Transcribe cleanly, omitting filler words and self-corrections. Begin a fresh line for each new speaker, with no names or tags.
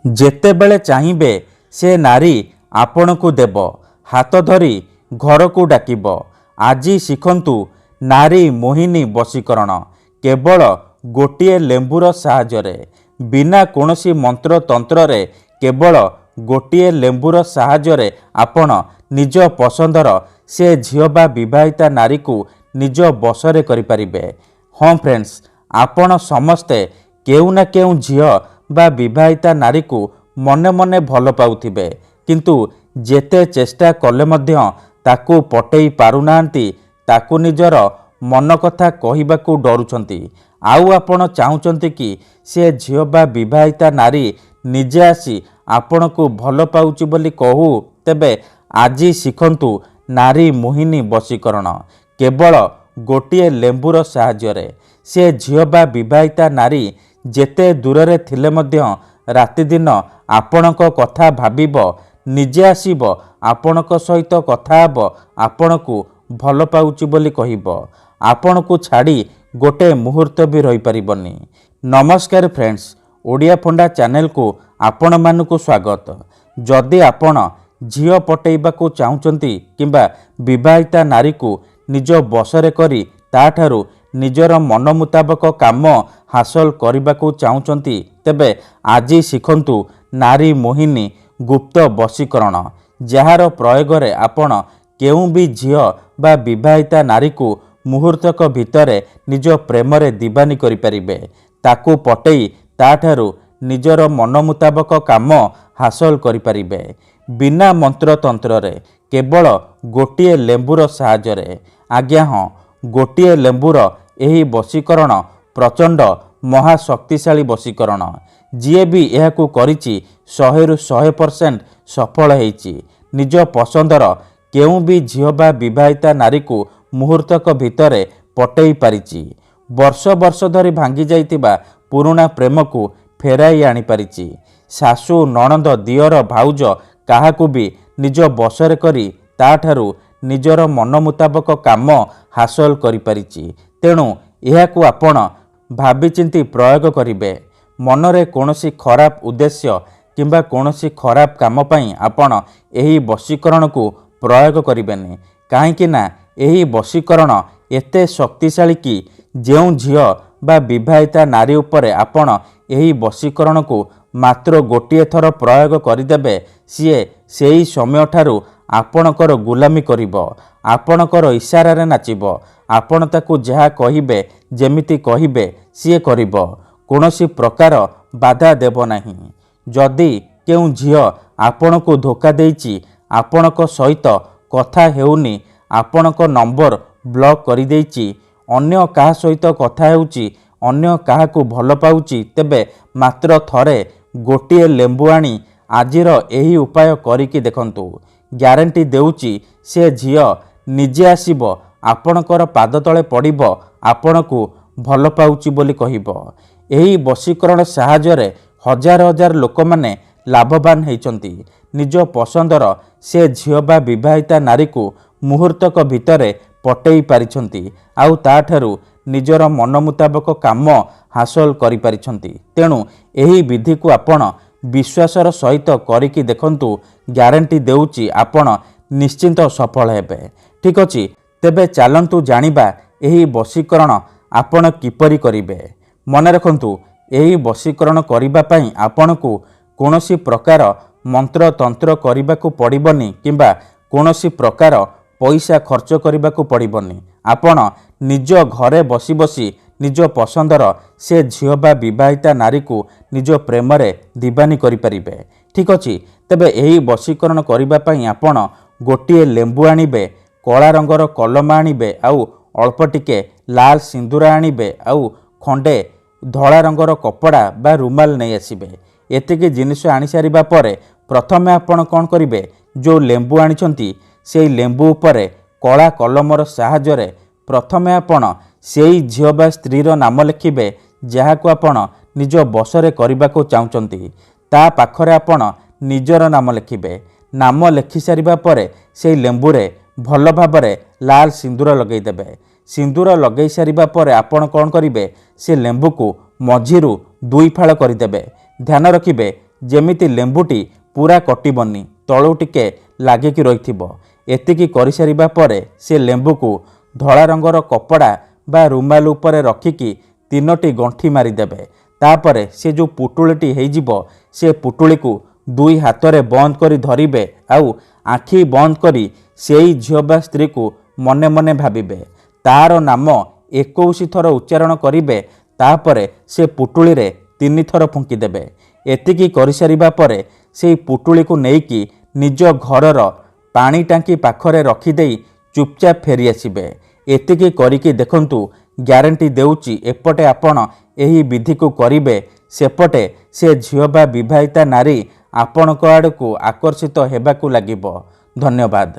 ଯେତେବେଳେ ଚାହିଁବେ ସେ ନାରୀ ଆପଣଙ୍କୁ ଦେବ, ହାତ ଧରି ଘରକୁ ଡାକିବ। ଆଜି ଶିଖନ୍ତୁ ନାରୀ ମୋହିନୀ ବଶୀକରଣ, କେବଳ ଗୋଟିଏ ଲେମ୍ବୁର ସାହାଯ୍ୟରେ। ବିନା କୌଣସି ମନ୍ତ୍ର ତନ୍ତ୍ରରେ କେବଳ ଗୋଟିଏ ଲେମ୍ବୁର ସାହାଯ୍ୟରେ ଆପଣ ନିଜ ପସନ୍ଦର ସେ ଝିଅ ବା ବିବାହିତା ନାରୀକୁ ନିଜ ବଶରେ କରିପାରିବେ। ହଁ ଫ୍ରେଣ୍ଡସ୍, ଆପଣ ସମସ୍ତେ କେଉଁ ନା କେଉଁ ଝିଅ ବା ବିବାହିତା ନାରୀକୁ ମନେ ମନେ ଭଲ ପାଉଥିବେ, କିନ୍ତୁ ଯେତେ ଚେଷ୍ଟା କଲେ ମଧ୍ୟ ତାକୁ ପଟେଇ ପାରୁନାହାନ୍ତି, ତାକୁ ନିଜର ମନ କଥା କହିବାକୁ ଡରୁଛନ୍ତି। ଆଉ ଆପଣ ଚାହୁଁଛନ୍ତି କି ସେ ଝିଅ ବା ବିବାହିତା ନାରୀ ନିଜେ ଆସି ଆପଣଙ୍କୁ ଭଲ ପାଉଛି ବୋଲି କହୁ। ତେବେ ଆଜି ଶିଖନ୍ତୁ ନାରୀ ମୋହିନୀ ବଶୀକରଣ, କେବଳ ଗୋଟିଏ ଲେମ୍ବୁର ସାହାଯ୍ୟରେ। ସେ ଝିଅ ବା ବିବାହିତା ନାରୀ ଯେତେ ଦୂରରେ ଥିଲେ ମଧ୍ୟ ରାତିଦିନ ଆପଣଙ୍କ କଥା ଭାବିବ, ନିଜେ ଆସିବ, ଆପଣଙ୍କ ସହିତ କଥା ହେବ, ଆପଣଙ୍କୁ ଭଲ ପାଉଛି ବୋଲି କହିବ, ଆପଣଙ୍କୁ ଛାଡ଼ି ଗୋଟେ ମୁହୂର୍ତ୍ତ ବି ରହିପାରିବନି। ନମସ୍କାର ଫ୍ରେଣ୍ଡସ୍, ଓଡ଼ିଆ ଫଣ୍ଡା ଚ୍ୟାନେଲକୁ ଆପଣମାନଙ୍କୁ ସ୍ୱାଗତ। ଯଦି ଆପଣ ଝିଅ ପଟେଇବାକୁ ଚାହୁଁଛନ୍ତି କିମ୍ବା ବିବାହିତା ନାରୀକୁ ନିଜ ବଶରେ କରି ତାଠାରୁ ନିଜର ମନ ମୁତାବକ କାମ ହାସଲ କରିବାକୁ ଚାହୁଁଛନ୍ତି, ତେବେ ଆଜି ଶିଖନ୍ତୁ ନାରୀ ମୋହିନୀ ଗୁପ୍ତ ବଶୀକରଣ, ଯାହାର ପ୍ରୟୋଗରେ ଆପଣ କେଉଁ ବି ଝିଅ ବା ବିବାହିତା ନାରୀକୁ ମୁହୂର୍ତ୍ତକ ଭିତରେ ନିଜ ପ୍ରେମରେ ଦିବାନୀ କରିପାରିବେ, ତାକୁ ପଟେଇ ତାଠାରୁ ନିଜର ମନ ମୁତାବକ କାମ ହାସଲ କରିପାରିବେ, ବିନା ମନ୍ତ୍ରତନ୍ତ୍ରରେ, କେବଳ ଗୋଟିଏ ଲେମ୍ବୁର ସାହାଯ୍ୟରେ। ଆଜ୍ଞା ହଁ, ଗୋଟିଏ ଲେମ୍ବୁର ଏହି ବଶୀକରଣ ପ୍ରଚଣ୍ଡ ମହାଶକ୍ତିଶାଳୀ ବଶୀକରଣ। ଯିଏ ବି ଏହାକୁ କରିଛି, 100ରୁ 100% ସଫଳ ହେଇଛି, ନିଜ ପସନ୍ଦର କେଉଁ ବି ଝିଅ ବା ବିବାହିତା ନାରୀକୁ ମୁହୂର୍ତ୍ତକ ଭିତରେ ପଟେଇ ପାରିଛି, ବର୍ଷ ବର୍ଷ ଧରି ଭାଙ୍ଗି ଯାଇଥିବା ପୁରୁଣା ପ୍ରେମକୁ ଫେରାଇ ଆଣିପାରିଛି, ଶାଶୁ, ନଣନ୍ଦ, ଦିଅର, ଭାଉଜ କାହାକୁ ବି ନିଜ ବଶରେ କରି ତାଠାରୁ ନିଜର ମନ ମୁତାବକ କାମ ହାସଲ କରିପାରିଛି। ତେଣୁ ଏହାକୁ ଆପଣ ଭାବିଚିନ୍ତି ପ୍ରୟୋଗ କରିବେ। ମନରେ କୌଣସି ଖରାପ ଉଦ୍ଦେଶ୍ୟ କିମ୍ବା କୌଣସି ଖରାପ କାମ ପାଇଁ ଆପଣ ଏହି ବଶୀକରଣକୁ ପ୍ରୟୋଗ କରିବେନି, କାହିଁକି ନା ଏହି ବଶୀକରଣ ଏତେ ଶକ୍ତିଶାଳୀ କି ଯେଉଁ ଝିଅ ବା ବିବାହିତା ନାରୀ ଉପରେ ଆପଣ ଏହି ବଶୀକରଣକୁ ମାତ୍ର ଗୋଟିଏ ଥର ପ୍ରୟୋଗ କରିଦେବେ, ସିଏ ସେହି ସମୟଠାରୁ ଆପଣଙ୍କର ଗୁଲାମୀ କରିବ, ଆପଣଙ୍କର ଇଶାରାରେ ନାଚିବ। ଆପଣ ତାକୁ ଯାହା କହିବେ, ଯେମିତି କହିବେ, ସିଏ କରିବ, କୌଣସି ପ୍ରକାର ବାଧା ଦେବ ନାହିଁ। ଯଦି କେଉଁ ଝିଅ ଆପଣଙ୍କୁ ଧୋକା ଦେଇଛି, ଆପଣଙ୍କ ସହିତ କଥା ହେଉନି, ଆପଣଙ୍କ ନମ୍ବର ବ୍ଲକ୍ କରିଦେଇଛି, ଅନ୍ୟ କାହା ସହିତ କଥା ହେଉଛି, ଅନ୍ୟ କାହାକୁ ଭଲ ପାଉଛି, ତେବେ ମାତ୍ର ଥରେ ଗୋଟିଏ ଲେମ୍ବୁ ଆଣି ଆଜିର ଏହି ଉପାୟ କରିକି ଦେଖନ୍ତୁ। ଗ୍ୟାରେଣ୍ଟି ଦେଉଛି, ସେ ଝିଅ ନିଜେ ଆସିବ, ଆପଣଙ୍କର ପାଦ ତଳେ ପଡ଼ିବ, ଆପଣଙ୍କୁ ଭଲ ପାଉଛି ବୋଲି କହିବ। ଏହି ବଶୀକରଣ ସାହାଯ୍ୟରେ ହଜାର ହଜାର ଲୋକମାନେ ଲାଭବାନ ହେଇଛନ୍ତି, ନିଜ ପସନ୍ଦର ସେ ଝିଅ ବା ବିବାହିତା ନାରୀକୁ ମୁହୂର୍ତ୍ତକ ଭିତରେ ପଟେଇ ପାରିଛନ୍ତି ଆଉ ତାଠାରୁ ନିଜର ମନ ମୁତାବକ କାମ ହାସଲ କରିପାରିଛନ୍ତି। ତେଣୁ ଏହି ବିଧିକୁ ଆପଣ ବିଶ୍ୱାସର ସହିତ କରିକି ଦେଖନ୍ତୁ। ଗ୍ୟାରେଣ୍ଟି ଦେଉଛି, ଆପଣ ନିଶ୍ଚିନ୍ତ ସଫଳ ହେବେ। ଠିକ୍ ଅଛି, ତେବେ ଚାଲନ୍ତୁ ଜାଣିବା ଏହି ବଶୀକରଣ ଆପଣ କିପରି କରିବେ। ମନେ ରଖନ୍ତୁ, ଏହି ବଶୀକରଣ କରିବା ପାଇଁ ଆପଣଙ୍କୁ କୌଣସି ପ୍ରକାର ମନ୍ତ୍ରତନ୍ତ୍ର କରିବାକୁ ପଡ଼ିବନି କିମ୍ବା କୌଣସି ପ୍ରକାର ପଇସା ଖର୍ଚ୍ଚ କରିବାକୁ ପଡ଼ିବନି। ଆପଣ ନିଜ ଘରେ ବସି ବସି ନିଜ ପସନ୍ଦର ସେ ଝିଅ ବା ବିବାହିତା ନାରୀକୁ ନିଜ ପ୍ରେମରେ ଦିବାନୀ କରିପାରିବେ। ଠିକ୍ ଅଛି, ତେବେ ଏହି ବଶୀକରଣ କରିବା ପାଇଁ ଆପଣ ଗୋଟିଏ ଲେମ୍ବୁ ଆଣିବେ, କଳା ରଙ୍ଗର କଲମ ଆଣିବେ, ଆଉ ଅଳ୍ପ ଟିକେ ଲାଲ ସିନ୍ଦୁର ଆଣିବେ, ଆଉ ଖଣ୍ଡେ ଧଳା ରଙ୍ଗର କପଡ଼ା ବା ରୁମାଲ ନେଇ ଆସିବେ। ଏତିକି ଜିନିଷ ଆଣିସାରିବା ପରେ ପ୍ରଥମେ ଆପଣ କ'ଣ କରିବେ? ଯେଉଁ ଲେମ୍ବୁ ଆଣିଛନ୍ତି, ସେଇ ଲେମ୍ବୁ ଉପରେ କଳା କଲମର ସାହାଯ୍ୟରେ ପ୍ରଥମେ ଆପଣ ସେଇ ଝିଅ ବା ସ୍ତ୍ରୀର ନାମ ଲେଖିବେ, ଯାହାକୁ ଆପଣ ନିଜ ବଶରେ କରିବାକୁ ଚାହୁଁଛନ୍ତି। ତା ପାଖରେ ଆପଣ ନିଜର ନାମ ଲେଖିବେ। ନାମ ଲେଖିସାରିବା ପରେ ସେଇ ଲେମ୍ବୁରେ ଭଲ ଭାବରେ ଲାଲ ସିନ୍ଦୁର ଲଗାଇଦେବେ। ସିନ୍ଦୁର ଲଗାଇ ସାରିବା ପରେ ଆପଣ କ'ଣ କରିବେ? ସେ ଲେମ୍ବୁକୁ ମଝିରୁ ଦୁଇ ଫାଳ କରିଦେବେ। ଧ୍ୟାନ ରଖିବେ, ଯେମିତି ଲେମ୍ବୁଟି ପୁରା କଟିବନି, ତଳୁ ଟିକେ ଲାଗିକି ରହିଥିବ। ଏତିକି କରିସାରିବା ପରେ ସେ ଲେମ୍ବୁକୁ ଧଳା ରଙ୍ଗର କପଡ଼ା ବା ରୁମାଲ ଉପରେ ରଖିକି 3ଟି ଗଣ୍ଠି ମାରିଦେବେ। ତାପରେ ସେ ଯେଉଁ ପୁଟୁଳିଟି ହେଇଯିବ, ସେ ପୁଟୁଳିକୁ ଦୁଇ ହାତରେ ବନ୍ଦ କରି ଧରିବେ ଆଉ ଆଖି ବନ୍ଦ କରି ସେଇ ଝିଅ ବା ସ୍ତ୍ରୀକୁ ମନେ ମନେ ଭାବିବେ, ତାର ନାମ 21 ଥର ଉଚ୍ଚାରଣ କରିବେ। ତାପରେ ସେ ପୁଟୁଳିରେ 3 ଥର ଫୁଙ୍କିଦେବେ। ଏତିକି କରିସାରିବା ପରେ ସେଇ ପୁଟୁଳିକୁ ନେଇକି ନିଜ ଘରର ପାଣି ଟାଙ୍କି ପାଖରେ ରଖିଦେଇ ଚୁପଚାପ ଫେରିଆସିବେ। ଏତିକି କରିକି ଦେଖନ୍ତୁ, ଗ୍ୟାରେଣ୍ଟି ଦେଉଛି, ଏପଟେ ଆପଣ ଏହି ବିଧିକୁ କରିବେ, ସେପଟେ ସେ ଝିଅ ବା ବିବାହିତା ନାରୀ ଆପଣଙ୍କ ଆଡ଼କୁ ଆକର୍ଷିତ ହେବାକୁ ଲାଗିବ। ଧନ୍ୟବାଦ।